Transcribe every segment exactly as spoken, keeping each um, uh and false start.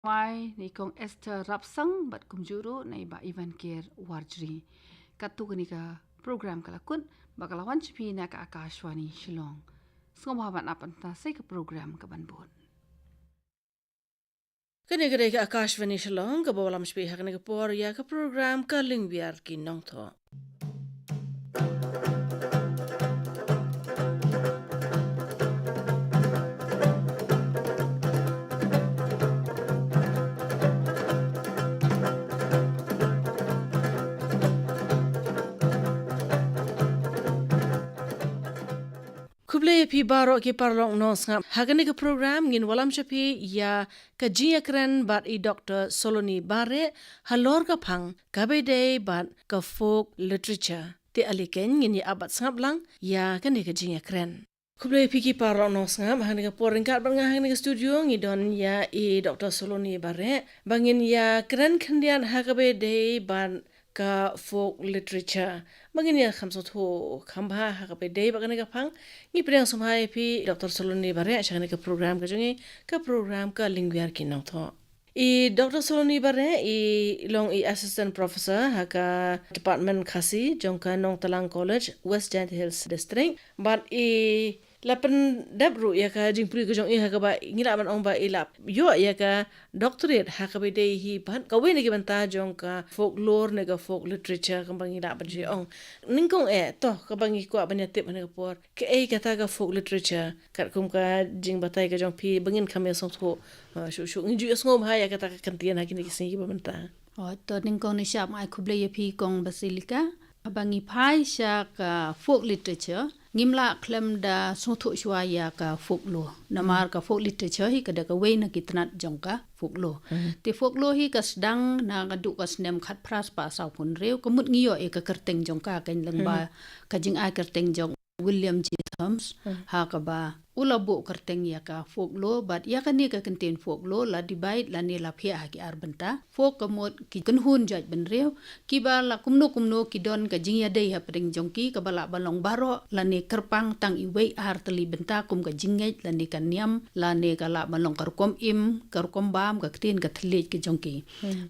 Wai, na i Kong Esther Rapsang, bad kumjuh ruh na i Bah Ivan Ker Warjri. Katto kane ka program ka la kut, bad ka la wan sha phi na ka Akashvani Shillong. Sngewbha ban ap mynta sa ïa ka program ka ban bud. Kane ka dei ka Akashvani Shillong, kaba wallam sha phi ha kane ka por ïa ka program Ka Lyngwiar ki Nongthoh. Khublei ïa phi baroh ki paralok nongsngap. Ha kane ka program ngin wallam sha phi ïa ka jingïakren bad i Doktor Saloni Bareh halor ka phang kaba ïadei bad ka folk literature. Te ale keiñ ngin ïa ap bad sngap lang ïa kane ka jingïakren. Khublei ïa phi ki paralok nongsngap, ha kane ka por ryngkat bad nga ha kane ka studio ngi don ïa i Doktor Saloni Bareh ba ngin ïakren khyndiat ha kaba ïadei bad ka folk literature. Ba ngin ïa kham sngewthuh kham bha ha kaba ïadei bad kane ka phang. Ngi pdiang sngewbha ïa phi Doktor Saloni Bareh sha kane ka program ka jong ngi, ka program Ka Lyngwiar ki Nongthoh. I Doktor Saloni Bareh i long i Assistant Professor ha ka Department Khasi jong ka Nongtalang College, West Jaintia Hills District. Bad i la pyndep ruh ïa ka jingpyrkhat ka jong i ha kaba ngi lah ban ong ba i la ïoh ïa ka doctorate ha kaba ïadei hi bad kawei na ki bynta jong ka folklore ne ka folk literature kumba ngi lah ban ju ong. Nyngkong eh to kaba ngi kwah ban ïa tip ha kane ka por, kaei kata ka folk literature, katkum ka jingbatai ka jong phi ba ngin kham ïa sngewthuh, uh, shuh shuh ngin ju ïa sngewbha ïa kata ka kyntien ha kine ki sngi kiba mynta. Oh, to nyngkong nyngkong ai khublei ïa phi Kong Basilika. Haba ngi phai sha ka folk literature, ngim lah khlem da sngewthuh shuwa ïa ka folklore. Namar ka folk literature hi ka dei kawei na ki tnat jong ka folklore. Te folklore hi ka sdang na ka dei ka snem khatphra spah sawphew hynriew, ka mut ngi ïoh ïa ka kyrteng jong ka, ka lyngba ka jingai kyrteng jong William J Thoms, ha kaba u la buh kyrteng ïa ka folklore, bad ïa kane ka kyntien folklore la divide lane la phiah ha ki ar bynta. Folk ka mut ki kynhun jait bynriew, kiba la kumno kumno ki don ka jingïadei hapdeng jong ki, kaba lah ban long baroh lane kyrpang tang iwei ar tylli bynta kum ka jingngeit lane ka niam, lane ka lah ban long ka rukom im, ka rukom bam, ka ktien ka thylliej ka jong ki.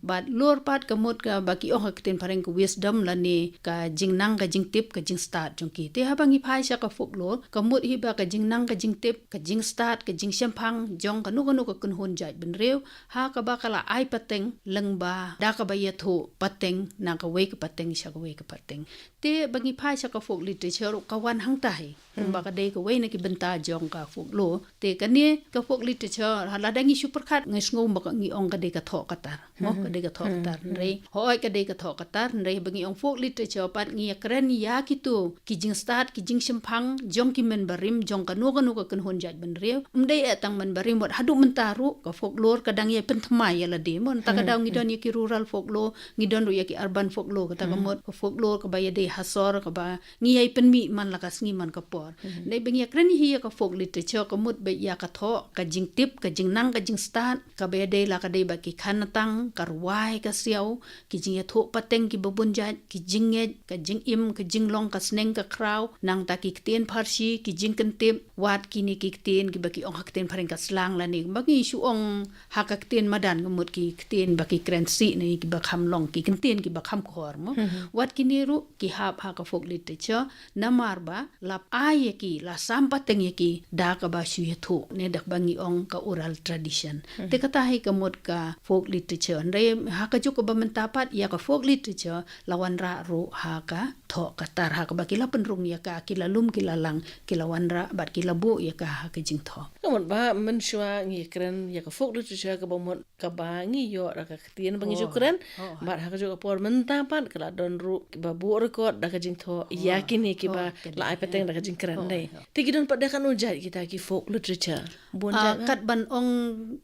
Bad lore pat ka mut kaba ki ong ha ka ktien phareng ka wisdom lane ka jingnang ka jingtip ka jingstad jong ki. Te haba ngi phai sha ka folklore, ka mut hi ba ka jingnang ka jingtip ka jingstad ka jingshemphang jong kano kano ka kynhun jait bynriew, ha kaba ka la ai pateng lyngba da kaba ïathuh pateng na kawei ka pateng sha kawei ka pateng. Te ba ngi phai sha ka folk literature ruh ka wan hangta hi. Kumba ka dei kawei na ki bynta jong ka folklore. Te kane ka folk literature, ha lada ngi shu pyrkhat ngi sngew ba ka ngi ong ka dei ka thoh ka tar. Mo, ka dei ka thoh ka tar. Hynrei hooid ka dei ka thoh ka tar, hynrei ba ngi ong folk literature pat ngi ïakren ïa kito ki jingstad ki jingshemphang jong ki mynbarim jong kano kano ka kynhun jait bynriew. Ym dei eh tang mynbarim, wat haduh mynta ruh ka folklore ka dang ïa pynthymmai ïa lade. Mo, mynta ka daw ngi don ïa ki rural folklore, ngi don ruh ïa ki urban folklore, kata ka mut ka folklore kaba ïadei ha sor kaba ngi ïai pynmih man la ka sngi man ka por. Dei ba ngi ïakren hi ïa ka folk literature ka mut ba ïa ka thoh ka jingtip ka jingnang ka jingstad kaba ïadei la ka dei ba ki khanatang, ka rwai ka siaw, ki jingïathuh pateng kiba bun jait, ki jingngeit, ka jingim, ka jinglong, ka sneng ka khraw, nangta ki ktien pharshi, ki jingkyntip, wat kine ki ktien kiba ki ong ha ktien phareng ka slang lane ba ngi shu ong ha ka ktien madan ka mut ki ktien ba ki kren sih ne kiba kham long ki ktien kiba kham khor mo. Wat kine ruh ki hap ha ka folk literature, namar ba la ai ïa ki, la sam pateng ïa ki da kaba shu ïathuh ne da kaba ngi ong ka oral tradition. Te kata hi ka mut ka folk literature. Hynrei ha ka juk kaba mynta pat ïa ka folk literature la wanrah ruh ha ka thoh ka tar, ha kaba ki la pynrung ïa ka, ki la lum ki la lang, ki la wanrah bad ki la buh ïa ka ha ka jingthoh. Ka mut ba mynshuwa ngi kren ïa ka folk literature kaba mut kaba ngi ïoh da ka ktien ba ngi ju kren. Bad ha ka juk ka por mynta pat ka la don ruh kiba buh record da ka jingthoh ïa kine kiba la ai pateng da ka jingkren dei. Te ki don pat da kano jait kita ki folk literature? Bun jait. Kat ban ong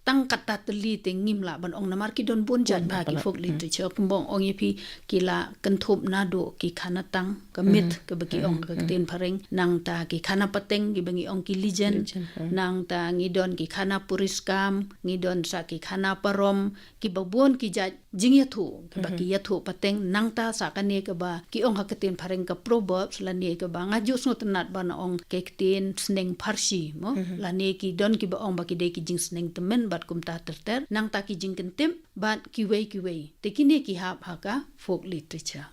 tang kata tylli te ngim lah ban ong namar ki don bun jait ba ki folk literature. Kumba ong ïa phi, ki la kynthup naduh ki khanatang tang, ka myth, kaba ki ong ka ktien phareng, nangta ki khana pateng, kiba ngi ong ki legend, nangta ngi don ki khana puriskam, ngi don sa ki khana parom, kiba bun ki jait jingïathuh, kiba ki ïathuh pateng, nangta sa kane kaba ki ong ha ka ktien phareng ka proverbs, lane kaba nga ju sngewtynnat ban ong ka ktien sneng pharshi, mo? Lane ki don kiba ong ba ki dei ki jingsneng tymmen bad kumta ter ter, nangta ki jingkyntip, bad kiwei kiwei. Te kine ki hap ha ka folk literature.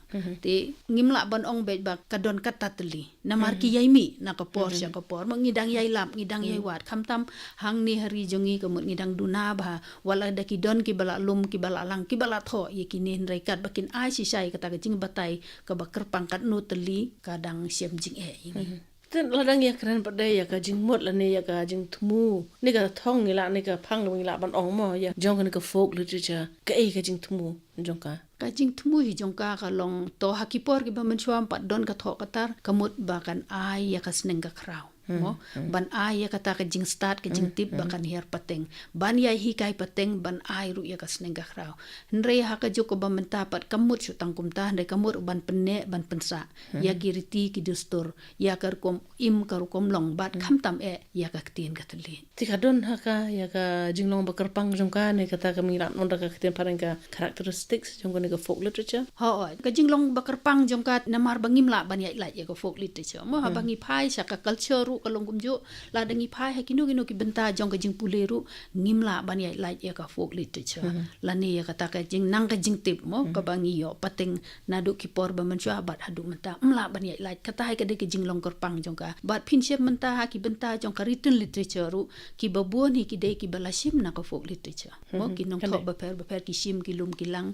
Te ngim lah ban ong beit ba ka don katta tylli. Namar ki ïai mih na ka por sha ka por. Mo ngi dang ïai lap, ngi dang ïai wad. Khamtam hangne ha ri jong ngi ka mut ngi dang duna bha. Wat la da ki don kiba la lum, kiba la lang, kiba la thoh ïa kine, hynrei katba kin ai shisha ïa kata ka jingbatai kaba kyrpang katno tylli ka dang shem jingeh ïa ngi. Te lada ngi ïakren pat de ïa ka jingmut lane ïa ka jingthmu, ne ka thong ngi lah, ne ka phang ngi lah ban ong, mo, ïa jong kane ka folk literature, kaei ka jingthmu jong ka? Ka jingthmu hi jong ka ka long, to ha ki por kiba mynshuwa pat don ka thoh ka tar, ka mut ba kan ai ïa ka sneng ka khraw, mo, ban ai ïa kata ka jingstad, ka jingtip ba kan hiar pateng, ban ïai hikai pateng, ban ai ruh ïa ka sneng ka khraw. Hynrei ha ka juk kaba mynta pat kam mut shu tang kumta, hynrei ka mut ban pynneh, ban pynsah ïa ki riti ki dustur, ïa ka rukom im, ka rukom long, bad khamtam eh ïa ka ktien ka thylliej. Te ka don ha ka, ïa ka jinglong ba kyrpang jong ka, ne kata ka, ngi lah ban ong da ka ktien phareng ka characteristics jong kane ka folk literature? Hooid, ka jinglong ba kyrpang jong ka, namar ba ngim lah ban ïaid lait ïa ka folk literature, mo, haba ngi phai sha ka culture ruh ka long kumjuh, lada ngi phai ha kino kino ki bynta jong ka jingpule ruh, ngim lah ban ïaid lait ïa ka folk literature. Lane ïa kata ka jingnang, ka jingtip, mo, kaba ngi ïoh pateng naduh ki por ba mynshuwa bad haduh mynta, ym lah ban ïaid lait. Kata hi ka dei ka jinglong kyrpang jong ka. Bad phin shem mynta ha ki bynta jong ka written literature ruh, kiba bun hi ki dei kiba la shim na ka folk literature, mo, ki nongthoh bapher bapher, ki shim, ki lum, ki lang,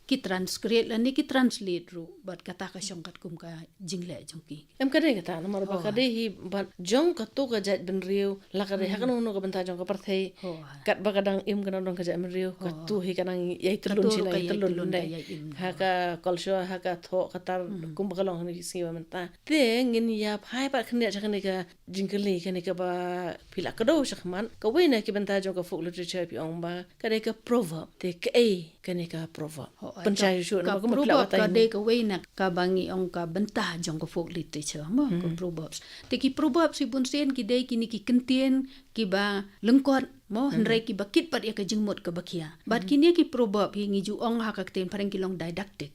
ki transcribe lane ki translate ruh, bad kata ka shong katkum ka jingleh jong ki. Em, ka dei kata, namar ba ka dei hi bad jong kato ka jaitbynriew, la ka dei ha kano kano ka bynta jong ka pyrthei, katba ka dang im ka dang don ka jaitbynriew, kato hi ka nang ïai tyllun, kato hi ka nang ïai tyllun, tyllun, dei, ïai im, ha ka culture, ha ka thoh ka tar, kumba ka long ha kine ki sngi ba mynta. Te ngin ïa phai pat khyndiat sha kane ka jingkylli, kane kaba phi la kdew shakhmat, kawei na ki bynta jong ka folk literature phi ong ba ka dei ka proverb. Te kaei kane ka proverb? Hooid, pynshai shuh, ka proverb ka dei kawei na kaba ngi ong ka bynta jong ka folk literature, mo, ka proverbs. Te ki proverbs hi bunsien ki dei kine ki kyntien kiba lyngkot, mo, hynrei kiba kit pat ïa ka jingmut kaba khia. Bad kine ki proverb hi ngi ju ong ha ka ktien phareng ki long didactic.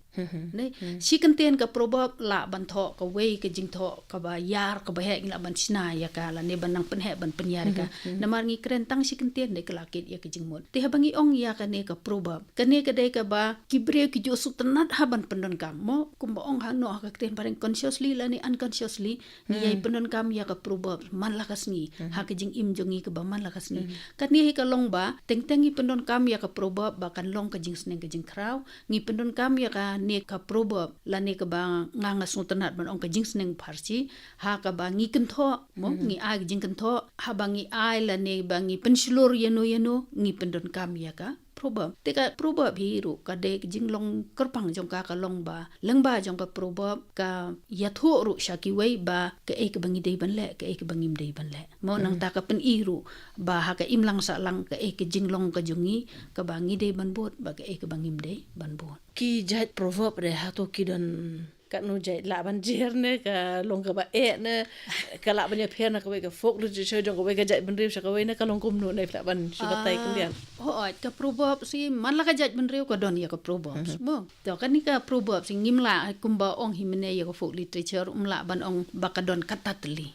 Shi kyntien ka proverb lah ban thoh kawei ka jingthoh kaba ïar, kaba heh, ngi lah ban shna ïa ka lane ban nang pynheh, ban pynïar ïa ka. Namar ngi kren tang shi kyntien, dei ka la kit ïa ka jingmut. Te haba ngi ong ïa kane ka proverb, kane ka dei kaba ki briew ki ju sngewtynnat ha ban pyndonkam, mo, kumba ong ha, noh, ha ka ktien phareng consciously lane unconsciously, ngi ïai pyndonkam ïa ka proverb man la ka sngi ha ka jingim jong ngi kaba man la ka sngi. Kane hi ka long ba teng teng ngi pyndonkam ïa ka proverb ba kan long ka jingsneng ka jingkhraw, ngi pyndonkam ïa kane ka proverb lane kaba nga, nga sngewtynnat ban ong ka jingsneng pharshi, ha kaba ngi kynthoh, mo, ngi ai ka jingkynthoh, haba ngi ai lane ba ngi pynshlur ïano ïano, ngi pyndonkam ïa ka proverb. Te ka proverb hi ruh ka dei ka jinglong kyrpang jong ka ka long ba lyngba jong ka proverb ka ïathuh ruh sha kiwei ba kaei kaba ngi dei ban leh, kaei kaba ngim dei ban leh. Mo, nangta ka pyni ruh ba ha ka imlang sahlang kaei ka jinglong ka jong ngi kaba ngi dei ban bud, ba kaei kaba ngim dei ban bud. Ki jait proverb de hato ki don katno jait, lah ban jer ne ka long kaba eh ne ka lah ban ïapher na kawei ka folk literature jong kawei ka jaitbynriew sha kawei ne ka long kumno ne, lah ban shu batai khyndiat? Hooid, ka proverb shi man la ka jaitbynriew ka don ïa ka proverb. Mo, to kane ka proverb shi ngim lah kumba ong hi mynne ïa ka folk literature, ym lah ban ong ba ka don katta tylli.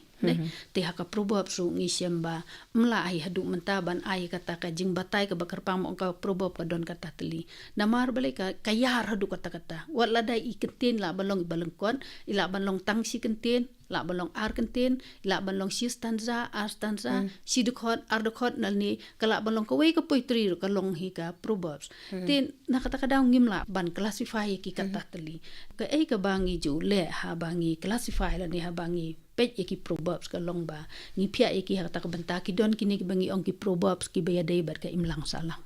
Te ha ka proverb shi ngi shem ba ym lah hi haduh mynta ban ai kata ka jingbatai kaba kyrpang mo ong ka proverb ka don katta tylli. Namar balei ka, ka ïar haduh katta katta. Wat la dei i kyntien lah ban long iba lyngkot, i lah ban long tang shi kyntien, lah ban long ar kyntien, i lah ban long shi stanza, ar stanza, shi dkhot, ar dkhot, lane ka lah ban long kawei ka poetry ruh ka long hi ka proverbs. Te na kata ka daw ngim lah ban classify ïa ki katta tylli. Kaei kaba ngi ju leh haba ngi classify lane haba ngi peit ïa ki proverbs ka long ba ngi phiah ïa ki ha kata ka bynta ki don kine kiba ngi ong ki proverbs kiba ïadei bad ka imlang sahlang.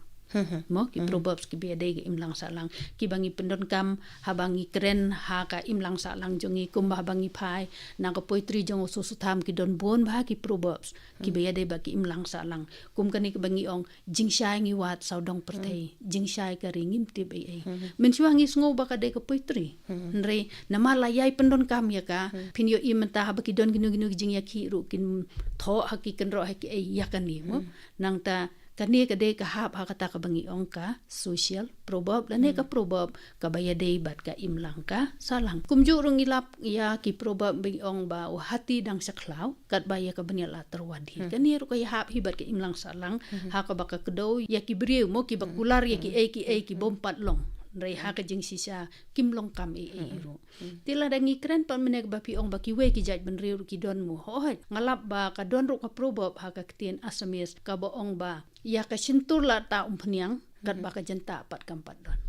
Mo, ki proverbs kiba ïadei ka imlang sahlang, kiba ngi pyndonkam haba ngi kren ha ka imlang sahlang jong ngi, kumba haba ngi phai na ka poetry jong u Soso Tham, ki don bun bha ki proverbs kiba ïadei bad ki imlang sahlang. Kum kane kaba ngi ong, jingshai ngi wad sawdong pyrthei, jingshai ka ri ngim tip ei ei. Mynshuwa ngi sngew ba ka dei ka poetry. Hynrei namar la ïai pyndonkam ïa ka, phin ïohi mynta haba ki don kino kino ki jingïakhih ruh kin thoh ha ki kynroh ha ki ei ïa kane, mo. Nangta kane ka dei ka hap ha kata kaba ngi ong ka social proverb, lane ka proverb kaba ïadei bad ka imlang ka sahlang. Kumjuh ruh ngi lap ïa ki proverb ba ngi ong ba u hati dang sha khlaw, katba ïa ka bniat la tyrwa dih. Kane ruh ka ïahap hi bad ka imlang sahlang, ha kaba ka kdew ïa ki briew, mo, kiba kular ïa ki ei ki ei ki bym pat long. Hynrei ha ka jingshisha kim long kam ei ei ruh. Te lada ngi kren pat mynne kaba phi ong ba kiwei ki jaitbynriew ruh ki don, mo. Hooid, nga lap ba ka don ruh ka proverb ha ka ktien Assamese kaba ong ba ïa ka shyntur la tah umphniang, katba ka jyntah pat kam pat don.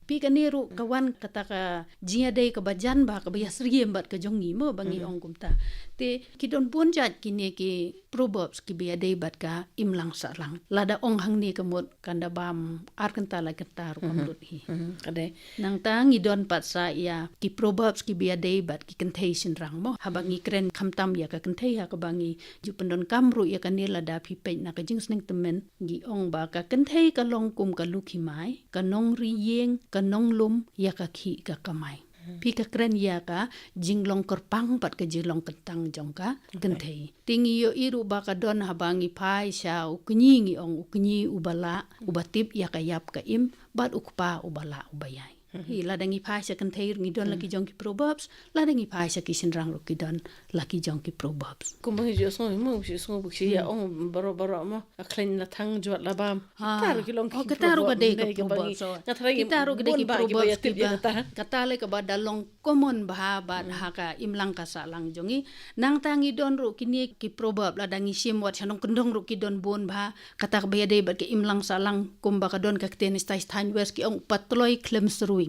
Phi, kane ruh ka wan kata ka jingïadei kaba jan bha, kaba ïasyriem bad ka jong ngi, mo, ba ngi ong kumta. Te ki don bun jait kine ki proverbs kiba ïadei bad ka imlang sahlang. Lada ong hangne ka mut kan da bam ar kynta lai kynta ruh kam lut hi. Ka dei. Nangta ngi don pat sa ïa ki proverbs kiba ïadei bad ki kynthei shynrang, mo. Haba ngi kren khamtam ïa ka kynthei ha kaba ngi ju pyndonkam ruh ïa kane, lada phi peit na ka jingsneng tymmen, ngi ong ba ka kynthei ka long kum ka lukhi mai, ka nongri ïing, ka nonglum ïa ka khih ka kamai. Phi, ka kren ïa ka jinglong kyrpang bad ka jinglong kyntang jong ka kynthei. Te ngi ïohi ruh ba ka don haba ngi phai sha u kñi, ngi ong u kñi uba lah, uba tip ïa ka ïap ka im, bad u kpa uba lah uba ïai. Hi, lada ngi phai sha kynthei ruh ngi don la ki jong ki proverbs, lada ngi phai sha ki shynrang ruh ki don la ki jong ki proverbs. Kumba ngi ju sngew, mo, ju sngew ba ki ïa ong baroh baroh, mo, a khlaiñ la thang jwat la bam. Kita ruh ki long ki proverb, kita ruh ka dei ki proverb. Nga tharai kita ruh ka dei ki proverb kiba, kata le kaba da long common bha bad ha ka imlang ka sahlang jong ngi. Nangta ngi don ruh kine ki proverb, lada ngi shim wat sha nongkyndong ruh ki don bun bha, kata kaba ïadei bad ka imlang sahlang, kumba ka don ka ktien Stai Stan West, ki ong patloi khlem syrwing.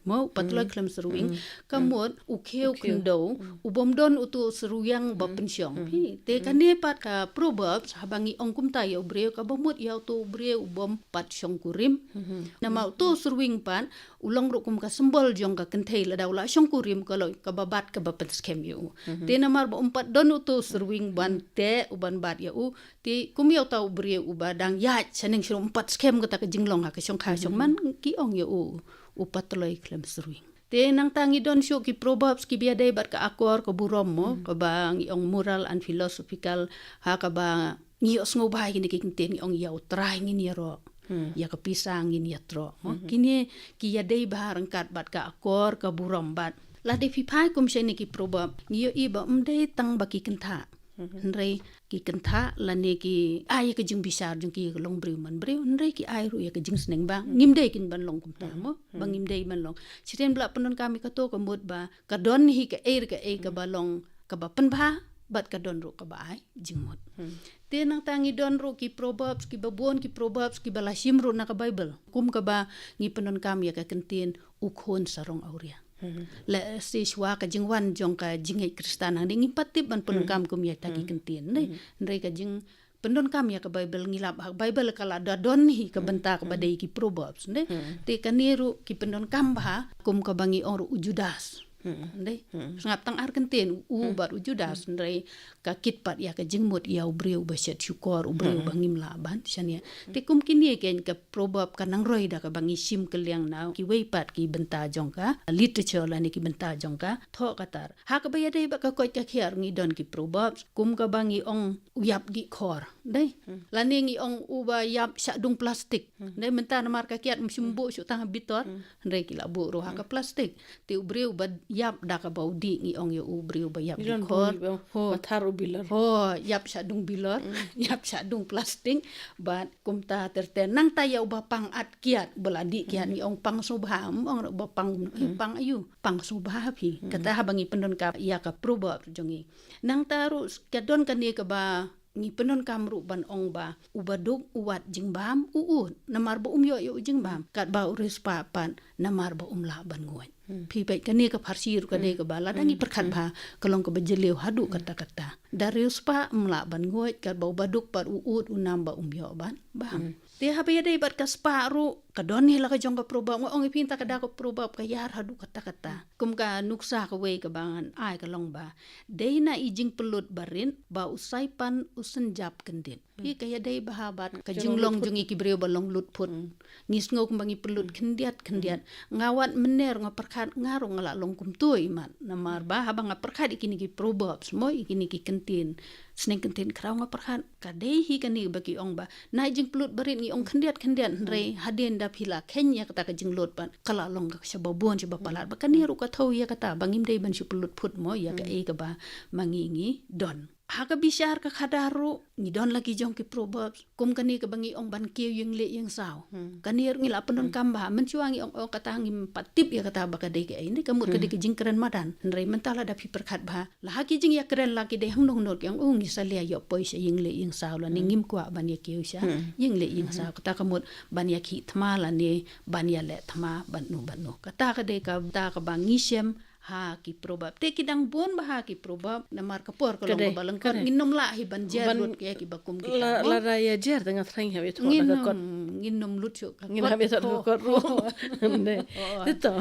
Mo, patloi khlem syrwing. Ka mut u khiew khyndew u bym don uto u syrwiang ba pynshong. Hi, te kane pat ka proverbs, haba ngi ong kumta ïa u briew, kaba mut ïa uto u briew u bym pat shongkurim. Namar uto u syrwing pat u long ruh kum ka symbol jong ka kynthei, lada u la shongkurim ka long kaba bat kaba pynskhem ïa u. Te namar ba um pat don uto u syrwing ban teh, u ban bat ïa u, te kum ïa uta u briew uba dang ïaid shaneng shaneng, um pat skhem kata ka jinglong ha ka shongkha shongman, ki ong ïa u, u patloi khlem syrwing. Te nangta ngi don shuh ki proverbs kiba ïadei bad ka akor ka burom, mo, kaba ngi ong moral and philosophical, ha kaba ngi ïohsngew bha ïa kine ki kyntien, ngi ong ïa U Trai ngin ïaroh, ïa ka pisa ngin ïatroh, mo. Kine ki ïadei bha ryngkat bad ka akor ka burom bad. Lada phi phai kum shane ki proverb, ngi ïohi ba ym dei tang ba ki kynthah. Hynrei ki kynthah lane ki ai ïa ka jingbishar jong ki ïa ka long briew man briew, hynrei ki ai ruh ïa ka jingsneng ba ngim dei kin ban long kumta, mo, ba ngim dei ban long. Shisien ba la pyndonkam ïa kato ka mut ba ka don hi kaei re kaei kaba long kaba pynbha, bad ka don ruh kaba ai jingmut. Te nangta ngi don ruh ki proverbs kiba bun, ki proverbs kiba la shim ruh na ka Baibl, kum kaba ngi pyndonkam ïa ka kyntien u khun sarong awria. Lehse shuwa ka jingwan jong ka jingngeit Khristan hangne ngim pat tip ban pyndonkam kum ïa kita ki kyntien, ne? Hynrei ka jingpyndonkam ïa ka Baibl, ngi lap ha ka Baibl ka la da don hi ka bynta kaba dei ki proverbs, ne? Te kane ruh ki pyndonkam bha kum kaba ngi ong ruh u Judas. Hynrei sngap tang ar kyntien, u bad u Judas, hynrei ka kit pat ïa ka jingmut ïa u briew uba shet shukor, u briew uba ngim lah ban shaniah. Te kum kine kein ka proverb ka nang roi da kaba ngi shim kylliang na kiwei pat ki bynta jong ka literature lane ki bynta jong ka thoh ka tar. Ha kaba ïadei bad ka koit ka khiah ngi don ki proverbs, kum kaba ngi ong u ïap dih khor, dei? Lane ngi ong uba ïap shah dung plastik. Dei, mynta namar ka kiad ym shym buh shuh tang ha bitor. Hynrei ki la buh ruh ha ka plastik. Te u briew ba ïap da kaba u dih ngi ong ïa u briew ba ïap dih khor. Ho, ïap shah dung bilor, ïap shah dung plastik. Bad kumta ter ter, nangta ïa uba pang at kiad, ba la dih kiad ngi ong pang sngewbha, ym ong ruh ba pang, pang aiu, pang sngewbha phi. Kata haba ngi pyndonkam ïa ka proverb jong ngi. Nangta ruh ka don kane kaba ngi pyndonkam ruh ban ong ba uba duk u wad jingbam u ud namar ba um ïoh ïa u jingbam, katba u riewspah pat namar ba um lah ban nguid. Phi peit kane ka pharshi ruh ka dei kaba lada ngi pyrkhat bha ka long kaba jylliew haduh katta katta. Da riewspah um lah ban nguid, katba uba duk pat u ud u nam ba um ïoh ban bam. Te haba ïadei bad ka spah ruh, ka don hi la ka jong ka proverb, nga ong ïa phi, kata ka da ka proverb ka ïar haduh katta katta. Kum ka nuksa kawei kaba ngan ai ka long ba, dei na i jingpynlut barit ba u saipan u synjap kyndit. Phi, ka ïadei bha bad ka jinglong jong ngi ki briew ba long lut phut. Ngi sngew kumba ngi pynlut khyndiat khyndiat. Nga wat mynner nga pyrkhat, nga ruh nga la long kumto i mat. Namar ba haba nga pyrkhat ïa kine ki proverbs mo, ïa kine ki kyntien, sneng kyntien khraw, nga pyrkhat, ka dei hi kane ba ki ong ba, na i jingpynlut barit ngi ong khyndiat khyndiat, hynrei hadien da phi la kheiñ ïa kata ka jinglut pat, ka la long ka shaba bun shaba palat. Ba kane ruh ka thew ïa kata ba ngim dei ban shu pynlut phut mo ïa kaei kaba ma ngi ngi don. Ha ka bishar ka khadar ruh ngi don la ki jong ki proverbs kum kane kaba ngi ong ban kiew ïing leh ïing saw. Kane ruh ngi la pyndonkam bha, mynshuwa ngi ong, oh, kata ngim pat tip ïa kata ba ka dei kaei, ne ka mut ka dei ka jingkren madan. Hynrei mynta lada phi pyrkhat bha, la ha ki jingïakren la ki dei hangno hangno ki ong, oh, ngi salia ïoh poi sha ïing leh ïing saw, lane ngim kwah ban ïa kiew sha ïing leh ïing saw. Kata ka mut ban ïa khih thma lane ban ïa leh thma bad no bad no. Kata ka dei kata kaba ngi shem ha ki proverb. Te ki dang bun bha ha ki proverb, namar ka por ka long kaba lyngkot, ngin nym lah hi ban jer lut ïa kiba kum kita. Lada ïa jer te nga thrang hap ïa thoh da ka kot. Ngin nym lut shuh ka kot. Ngin hap ïa thoh da ka kot ruh. Te to,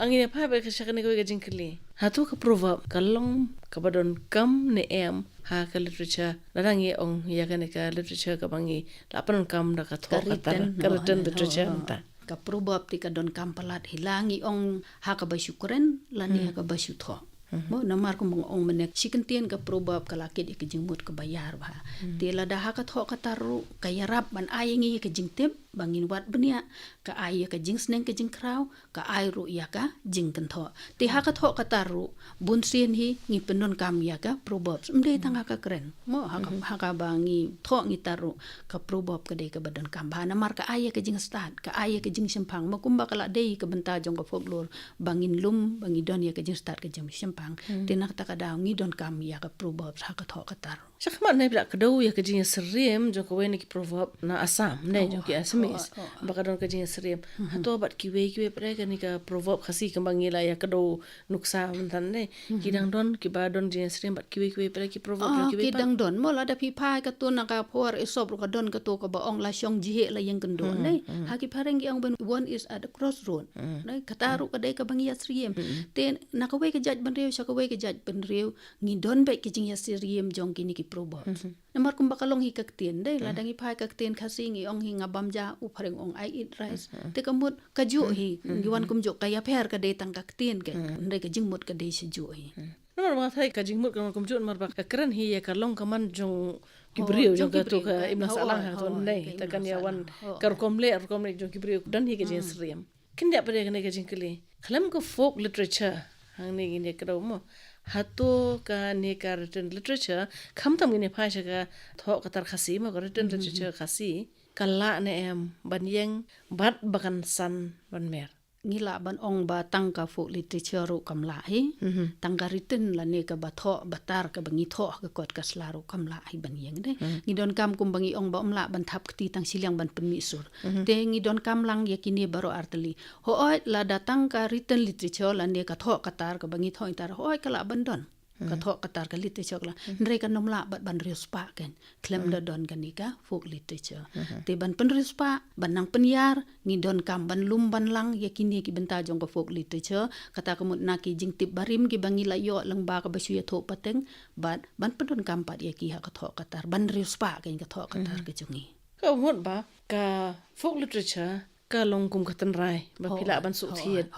ngin ïa phai beit sha kane kawei ka jingkylli. Hato ka proverb ka long kaba donkam ne em ha ka literature? Lada ngi ong ïa kane ka literature kaba ngi la pyndonkam da ka thoh ka tar, ka written literature mynta. Ka proverb te ka donkam palat hi, la ngi ong ha kaba shu kren lane ha kaba shu thoh. Mo, namar kumba nga ong mynne, shi kyntien ka proverb ka la kit ïa ka jingmut kaba ïar bha. Te lada ha ka thoh ka tar ruh ka ïarap ban ai ïa ngi ïa ka jingtip ba ngin wad bniah, ka ai ïa ka jingsneng ka jingkhraw, ka ai ruh ïa ka jingkynthoh. Te ha ka thoh ka tar ruh, bunsien hi ngi pyndonkam ïa ka proverbs. Ym dei tang ha ka kren. Mo, ha ka, ha kaba ngi thoh ngi tar ruh, ka proverb ka dei kaba donkam bha. Namar ka ai ïa ka jingstad, ka ai ïa ka jingshemphang. Mo, kumba ka la dei ka bynta jong ka folklore ba ngin lum, ba ngi don ïa ka jingstad ka jingshemphang. Te na kata ka daw ngi donkam ïa ka proverbs ha ka thoh ka tar. Sha khmat ne phi la kdew ïa ka jingïasyriem jong kawei na ki proverb na Assam, ne, jong ki Assamese. Ba ka don ka jingïasyriem. Hato bad kiwei kiwei pat kane ka proverb Khasi kaba ngi la ïa kdew nuksa mynta ne, ki dang don kiba don jingïasyriem bad kiwei kiwei pat ki proverb jong kiwei pat? Ki dang don. Mo, lada phi phai kato na ka por Aesop ruh ka don kato kaba ong la shong jhieh la ïeng kynduh, ne. Ha ki phareng ki ong when one is at a crossroad. Ne, kata ruh ka dei kaba ngi ïasyriem. Te na kawei ka jaitbynriew sha kawei ka jaitbynriew ngi don beit ki jingïasyriem jong kine ki proverbs. Namar kumba ka long hi ka ktien, dei, lada ngi phai ka ktien Khasi ngi ong hi nga bam ja, u phareng ong I eat rice. Te ka mut kajuh hi, ngi wan kumjuh, ka ïapher ka dei tang ka ktien ka, hynrei ka jingmut ka dei shajuh hi. Namar ba nga tharai ka jingmut ka long kumjuh namar ba ka kren hi ïa ka long ka man jong ki briew, jong kato ka imlang sahlang ha kato, ne, te kan ïa wan ka rukom leh, rukom leh jong ki briew, don hi ka jingïasyriem. Khyndiat pat kane ka jingkylli. Khlem ka folk literature, hangne ngin ïa kdew mo, hato kane ka written literature, khamtam ngin ïa phai sha ka thoh ka tar Khasi mo, ka written literature Khasi, ka lah ne em ban ïeng bad ba kan san ban mer? Ngi lah ban ong ba tang ka folk literature ruh kam lah hi. Tang ka written lane kaba thoh ba tar kaba ngi thoh ha ka kot ka sla ruh kam lah hi ban ïeng, dei. Ngi donkam kumba ngi ong ba ym lah ban thap kti tang shiliang ban pynmih sur. Te ngi donkam lang ïa kine baroh artylli. Hooid, lada tang ka written literature lane ka thoh ka tar kaba ngi thoh ïa tar, hooid ka lah ban don. Ka thoh ka tar ka literature ka lah. Hynrei kan ym lah bad ban riewspah kan. Khlem da don kane ka folk literature. Te ban pynriewspah, ban nang pynïar, ngi donkam ban lum ban lang ïa kine ki bynta jong ka folk literature, kata ka mut na ki jingtip barim kiba ngi la ïoh lyngba kaba shu ïathuh pateng, bad ban pyndonkam pat ïa ki ha ka thoh ka tar, ban riewspah kan ka thoh ka tar ka jong ngi. Ka mut ba ka folk literature ka long kum ka tynrai ba phi lah ban suk thied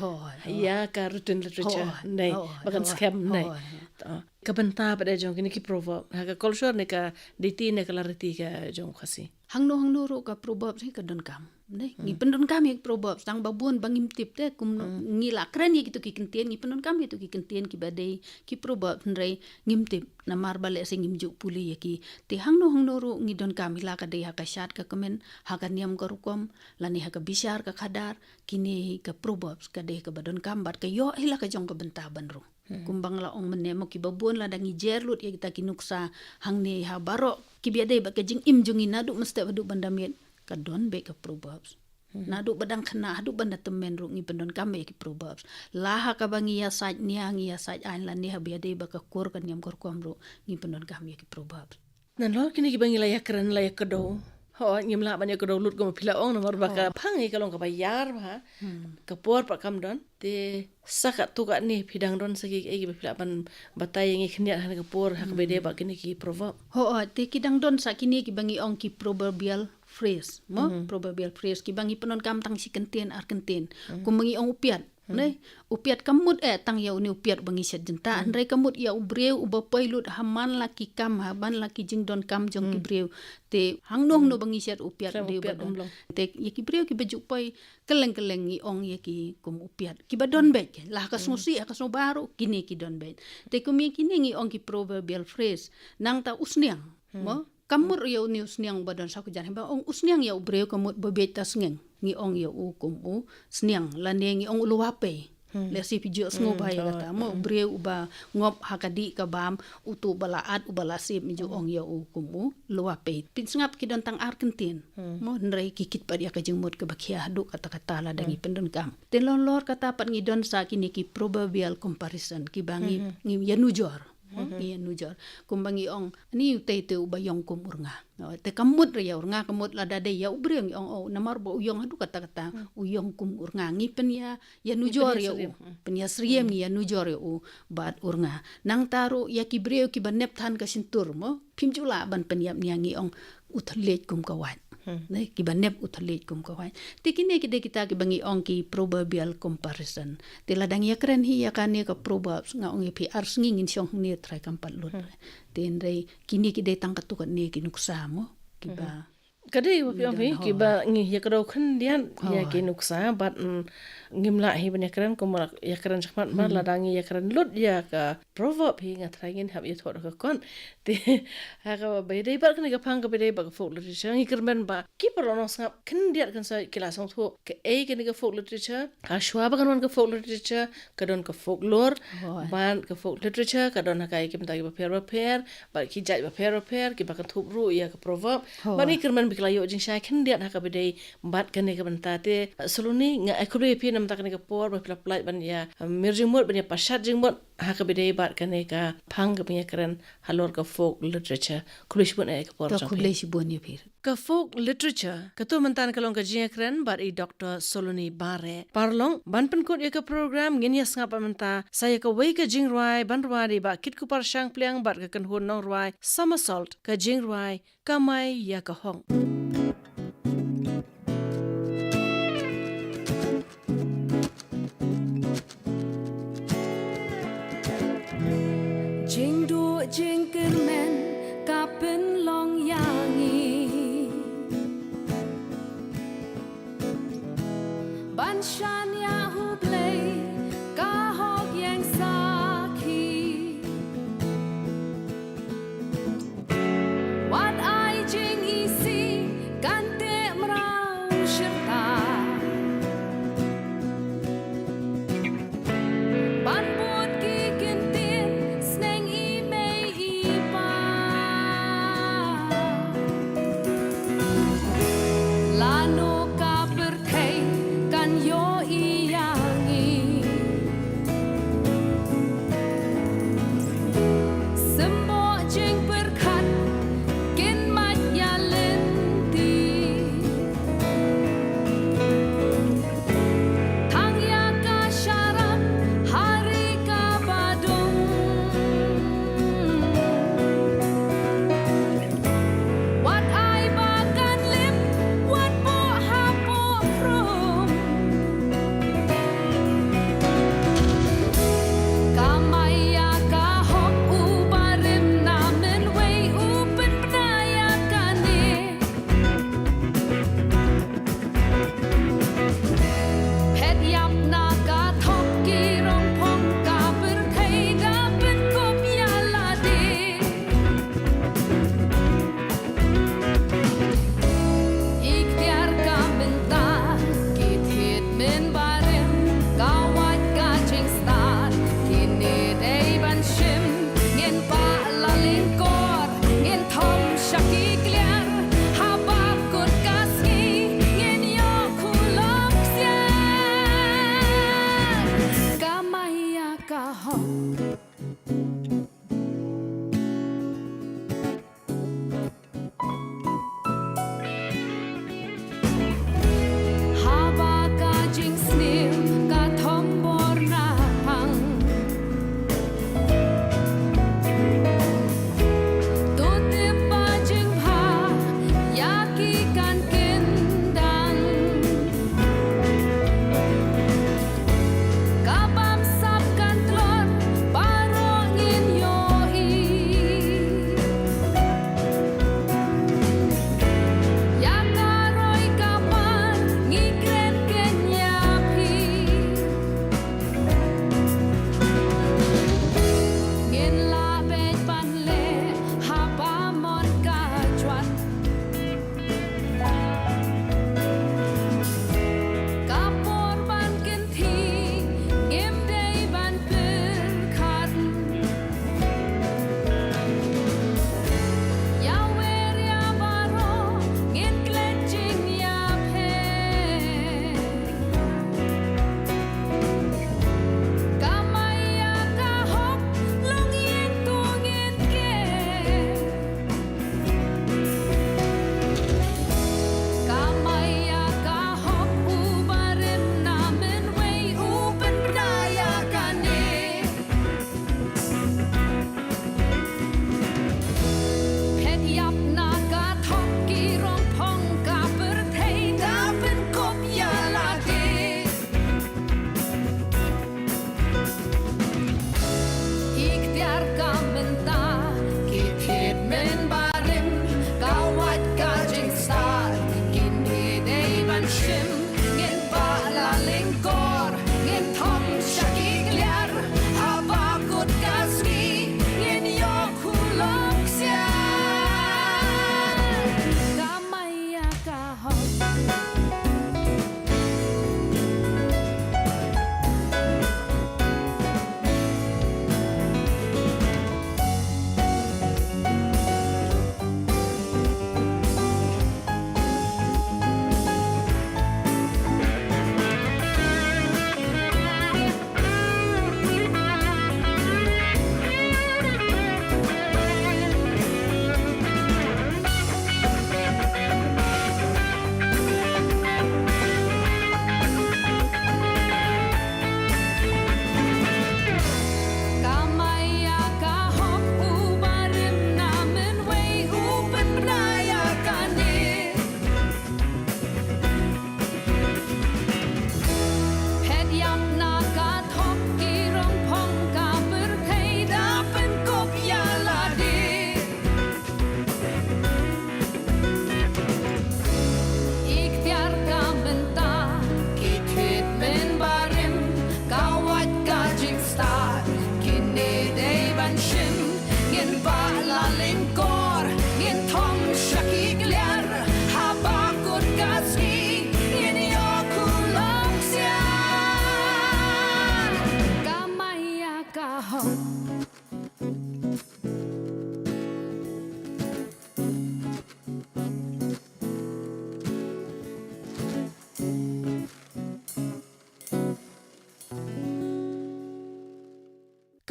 ïa ka written literature, ne, ba kan skhem, ne. Ka bynta pat jong kine ki proverb ha ka culture ne ka riti ne ka la riti ka jong Khasi. Hangno hangno ruh ka proverb hi ka donkam, ne. Ngi pyndonkam ïa ki proverb tang ba bun ba ngim tip, te kum ngi la kren ïa kito ki kyntien, ngi pyndonkam ïa kito ki kyntien kiba dei ki proverb, hynrei ngim tip namar ba lehse ngim ju pule ïa ki. Te hangno hangno ruh ngi donkam, hi la ka dei ha ka shad ka kmen, ha ka niam ka rukom, lane ha ka bishar ka khadar, kine hi ka proverbs ka dei kaba donkam bad ka ïoh hi la ka jong ka bynta ban rung. Kumba nga la ong mynne mo, kiba bun lada ngi jer lut ïa kita ki nuksa hangne ha baroh kiba ïadei bad ka jingim jong ngi naduh mynstep haduh ban da miet, ka don beit ka proverbs. Naduh ba dang khynnah haduh ban da tymmen ruh ngi pyndonkam ïa ki proverbs. La ha kaba ngi ïasaid nia, ngi ïasaid aiñ, lane haba ïadei bad ka kur ka niam ka rukom ruh ngi pyndonkam ïa ki proverbs. Nalor kine kiba ngi la ïakren la ïakdew Ho, ngim lah ban ïa kdew lut kumba phi la ong namar ba ka phang hi ka long kaba ïar bha. Ka por pat kam don. Te sa katto katne phi dang don sa kiei kiba phi lah ban batai ïa ngi khyndiat ha kane ka por ha kaba ïadei bad kine ki proverb. Ho, te ki dang don sa kine kiba ngi ong ki proverbial phrase, mo? Proverbial phrase kiba ngi pyndonkam tang shi kyntien ar kyntien. Kumba ngi ong u piat. Ne, u piat kam mut eh tang ïa une u piat ba ngi shet jynta. Hynrei ka mut ïa u briew uba poi lut ha man la ki kam, ha man la ki jingdonkam jong ki briew. Te hangno hangno ba ngi shet u piat, te ïa ki briew kiba ju poi kylleng kylleng ngi ong ïa ki kum u piat. Kiba don beit, la ha ka sngewsih, ha ka sngewbha ruh kine ki don beit. Te kum ïa kine ngi ong ki proverbial phrase. Nangta u sniang, mo? Kam mut ïa une u sniang ba don sa khajan, haba ong u sniang ïa u briew ka mut ba bieit ta sngeng. Ngi ong ïa u kum u sniang, lane ngi ong u lwapei. Lehse phi ju sngewbha ïa kata, mo, u briew uba ngop ha ka dih ka bam, uto uba la at, uba la sip, ngi ju ong ïa u kum u lwapei. Pynsngap ki don tang ar kyntien. Mo, hynrei ki kit pat ïa ka jingmut kaba khia haduh katta katta lada ngi pyndonkam. Te lor lor kata pat ngi don sa kine ki proverbial comparison, kiba ngi, ngi ïanujor. Ngi ïanujor. Kumba ngi ong, ani utei te uba ïong kum u rnga. Te ka mut ruh ïa u rnga, ka mut lada dei ïa u briew ngi ong, oh, namar ba u ïong haduh katta katta, u ïong kum u rnga. Ngi pynïa, ïanujor ïa u. Pynïasyriem, ngi ïanujor ïa u bad u rnga. Nangta ruh ïa ki briew kiba nep than ka shyntur, mo. Phim ju lah ban pynïap nia, ngi ong u thylliej kum ka wait. Ne, kiba nep u thylliej kum ka wait. Te kine ki dei kita kiba ngi ong ki proverbial comparison. Te lada ngi ïakren hi ïa kane ka proverbs, nga ong ïa phi ar sngi ngin shong hangne, trai kam pat lut. Te hynrei kine ki dei tang katto katne ki nuksa, mo, kiba ka dei ba phi ong hi, kiba ngi ïa kdew khyndiat ïa ki nuksa bad, mm, ngim lah hi ban ïakren kumba ïakren shakhmat, namar lada ngi ïakren lut ïa ka proverb hi nga tharai ngin hap ïathoh da ka kot. Te ha kaba ïadei bad kane ka phang kaba ïadei bad ka folk literature, ngi kyrmen ba ki paralok nongsngap khyndiat khyndiat ki la sngewthuh kaei kane ka folk literature. Ha shuwa ba kan wan ka folk literature, ka don ka folklore. Bad ka folk literature ka don ha kaei ki bynta kiba pher ba pher, bad ki jait ba pher ba pher, kiba kynthup ruh ïa ka proverb. Bad ngi kyrmen ba ki la ïoh jingshai khyndiat ha kaba ïadei bad kane ka bynta. Te Saloni, nga ai khublei ïa phi namar kane ka por ba phi la pynlait ban ïa, um, mir jingmut, ban ïa pyrshah jingmut ha kaba ïadei bad kane ka phang kaba ngi ïakren halor ka folk literature. Khublei shibun eh ka por jong phi. Khublei shibun ïa phi. Ka folk literature, kato mynta ka long ka jingïakren bad i Doctor Saloni Bare. Paralok, ban pynkut ïa ka program ngin ïa sngap mynta sa ïa kawei ka jingrwai ban rwai da i Bah Kitkupar Shangpliang bad ka kynhun nongrwai Somersault, ka jingrwai Kamai ïa ka hok. Jingduh jingkyrmen ka pynlong ïa ngi ban shaniah ha U Blei ka hok ïeng sakhi. Wat ai jingisih kan teh mraw shirta ban bud ki kyntien sneng i mei i pa. Lano ka pyrthei kan ïohi ïa ngi.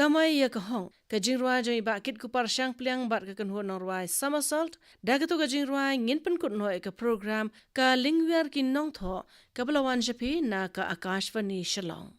Mai ïa ka hong, ka jingrwai jong i Bah Kitkupar Shangpliang bad ka kynhun nongrwai Somersault, da kato ka jingrwai ngin pynkut noh ïa ka program Ka Lyngwiar ki Nongthoh, kaba la wan sha phi na ka Akashvani Shillong.